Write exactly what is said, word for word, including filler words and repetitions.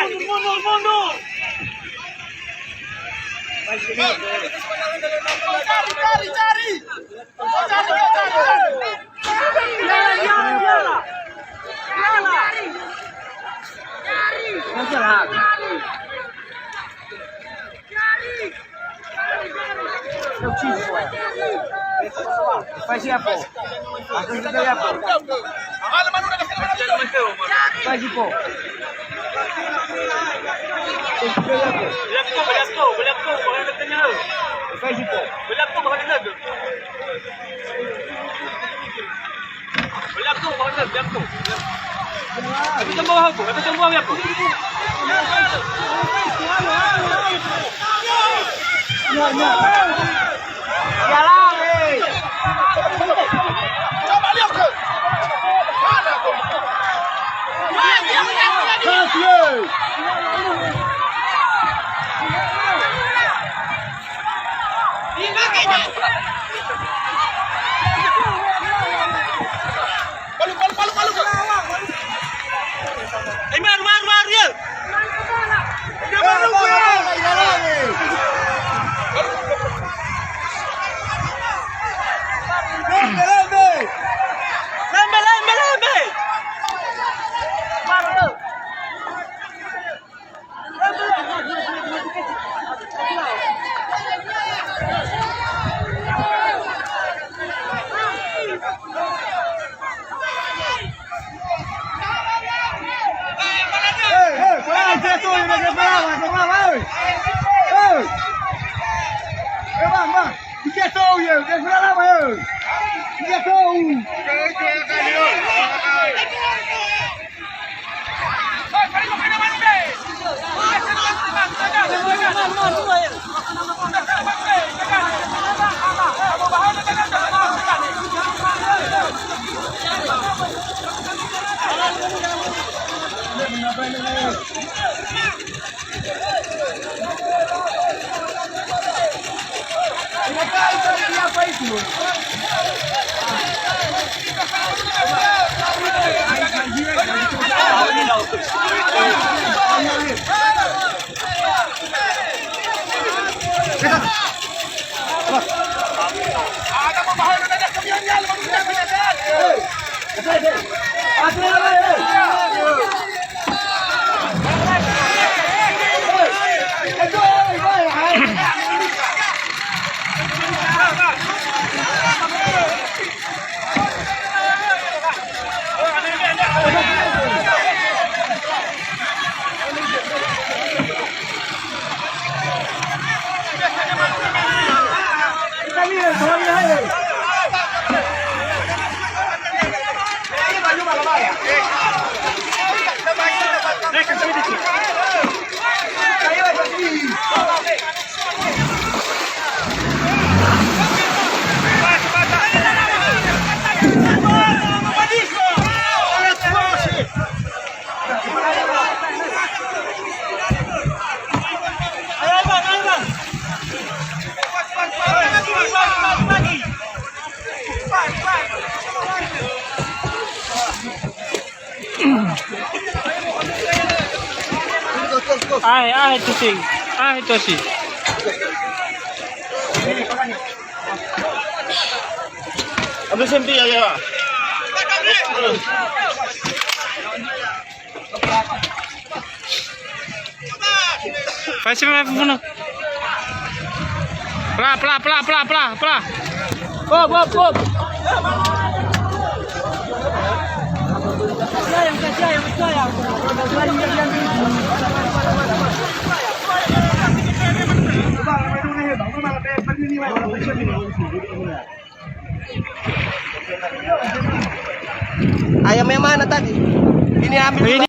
Mundur, mundur, mundur. Cari, cari, cari. Fai siapa? Aku juga ya, Pak. Fai siapa? Fai siapa? Belaku, belaku. Tapi jambua aku, tapi jambua aku. Balu, balu, balu, balu. Eh, maru, maru, maru, ya. Lembe, lembe. Lembe, lembe, lembe. Maru, ya. Ahe, ahe, Tusing. Ahe, Tosi. Ambil senti ya, ya. Fai si mai pembunuh. Pla, pla, pla, pla, pla, pla. Hop, hop, hop. Ayam yang mana tadi? Ini ambil. Ini.